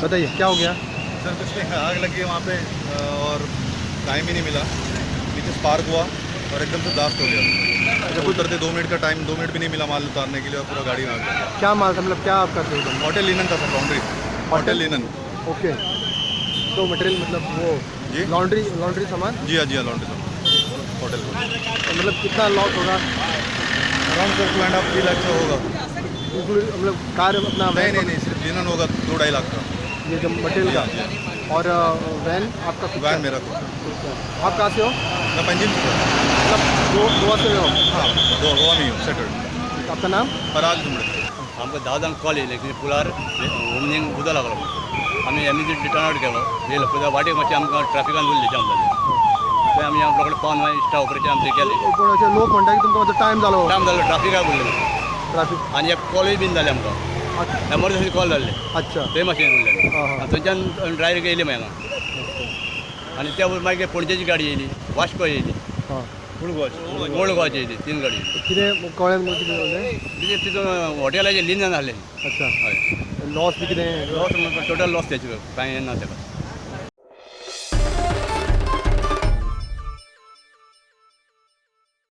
बताइए, क्या हो गया? सर, कुछ नहीं, आग लगी है वहाँ पे और टाइम ही नहीं मिला। नीचे स्पार्क हुआ और एकदम से ब्लास्ट हो गया। जब उतरते 2 मिनट का टाइम, 2 मिनट भी नहीं मिला माल उतारने के लिए और पूरा गाड़ी में आग लग गया। क्या माल था? मतलब क्या आप करते हो? होटल लिनन था sir, laundry, hotel linen. Okay, तो मटेरियल मतलब वो जी। लॉन्ड्री, लॉन्ड्री सामान? जी हाँ, जी हाँ, लॉन्ड्री सामान, होटल का। तो मतलब कितना लॉस होगा? अराउंड सर, 2.5-3 लाख का होगा। इंक्लूड मतलब कार अपना? नहीं नहीं नहीं सिर्फ लिनन होगा 2-2.5 लाख का। ये जो मटेरियल का और वैन आपका खुद वैन का? मेरा खुद। खुद का। आप कहाँ से हो? मैं पंजिम से सर। मतलब गोवा से हो? हाँ, गोवा, गोवा में ही हूँ सेटल्ड। आपका नाम? पराग दुमड़े। आमकां 10 जाणांक कॉल येयले की पुलार ओमनीक उदक लागलो म्हणून. आमी इमिजिएटली टर्न आवट केलो, येयलो. पूण वाटेक मातशें आमकां ट्राफिकान उरली, जाम जालें. थंय आमी रोखडे पावन मागीर इश्टा ऑपरेशन आमचें केलें. पूण अशें लोक म्हणटा की तुमकां मातसो टायम जालो. टायम जालो, ट्राफिकाक उरलें. ट्राफीक. आनी एक कॉलूय बीन जालें आमकां, एमरजन्सी कॉल जाल्ले. थंय मातशें उरलें. आं हां. आनी थंयच्यान डायरेक्ट येयले मागीर हांगा आनी त्या मागीर पणजेची गाडी येयली, वास्को येयली, ओल्ड गोवाची येयली, तीन गाडी. कितें कळ्ळें तुमकां कितें जालें? कितें तितून हॉटेलाचें लिनन आहलें. अच्छा. हय. लॉस बी कितें? लॉस, टोटल लॉस तेचे, कांय ना तेका.